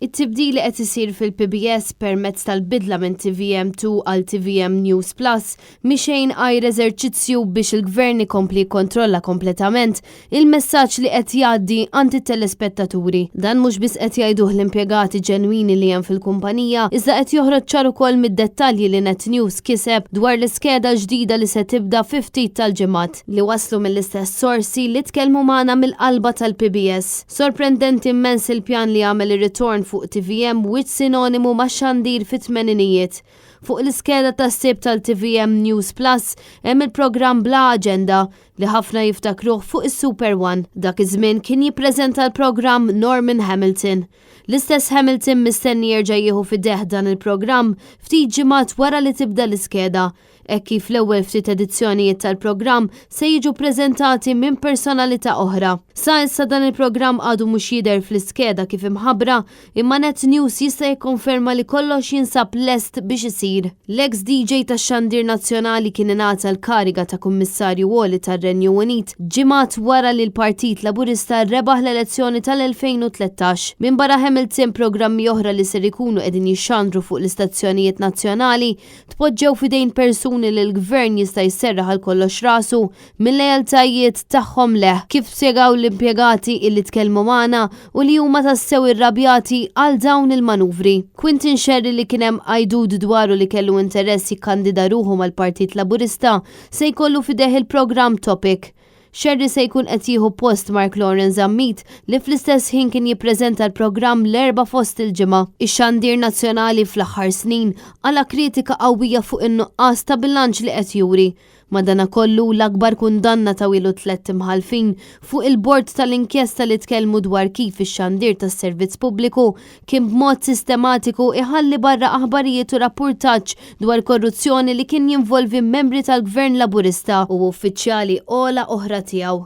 It-tibdil li qed isir fil-PBS permezz tal-bidla minn TVM2 għal TVM News Plus mhi xejn għajr eżerċizzju biex il-Gvern ikompli jikkontrolla kompletament il-messaġġ li qed jgħaddi għand it-telespettaturi. Dan mhux biss qed jgħiduh l-impjegati ġenwini li hemm fil-kumpanija, iżda qed joħroġ ċar ukoll mid-dettalji li Net News kiseb dwar l-iskeda l-ġdida li se tibda fi ftit tal-ġimgħat, li waslu mill-istess sorsi li tkellmu magħna mill-qalba tal-PBS. Sorprendenti immens il-pjan li għamel ir-ritorn fuq tvm wiċċ sinonimu max-xandir fit-tmeninijiet. Fuq l-iskeda tas-Sibt tal-TVM News Plus hemm il-programm Bla Aġenda li ħafna jiftakruh fuq is-Super One. Dak iż-żmien kien jippreżenta l-programm Norman Hamilton. L-istess Hamilton mistenni jerġa' jieħu f'idejh dan il-programm ftit ġimgħat wara li tibda l-iskeda. hekk kif l-ewwel ftit edizzjonijiet tal-programm se jiġu ppreżentati minn personalità oħra. Sa issa dan il-programm għadu mhux jidher fl-iskeda kif imħabbra, imma Net News jista' jikkonferma li kollox jinsab lest biex isir. L-eks DJ tax-xandir nazzjonali kien ingħata l-kariga ta' Kummissarju Għoli tar-Renju Unit ġimgħat wara li l-Partit Laburista rebaħ l-elezzjoni tal-2013. Minbarra Hamilton, programmi oħra li ser ikunu qegħdin jixxandru fuq l-istazzjonijiet nazzjonali tpoġġew f'idejn persuni li l-Gvern jista' jserraħ għal kollox rasu mil-lealtajiet tagħhom leh, kif spjegaw l-impjegati illi tkellmu magħna u li huma tassew irrabjati għal dawn il-manuvri. Quinton Scerri li kien hemm għajdut dwaru li kellu interess jikkandida ruħu mal-Partit Laburista se jkollu f'idejh il-programm Topic. Scerri se jkun qed jieħu post Mark Lauren Zammit li fl-istess ħin kien jippreżenta l-programm l-Erbgħa fost il-Ġimgħa. Ix-xandir nazzjonali fl-aħħar snin qala' kritika qawwija fuq in-nuqqas ta' bilanċ li qed juri. Madanakollu, l-akbar kundanna tawilu tlett imħallfin fuq il-bord tal-inkjesta li tkellmu dwar kif ix-xandir tas-servizz pubbliku kien b'mod sistematiku iħalli barra aħbarijiet u rappurtaġġ dwar korruzzjoni li kien jinvolvi membri tal-Gvern Laburista u uffiċjali ogħla oħra tiegħu.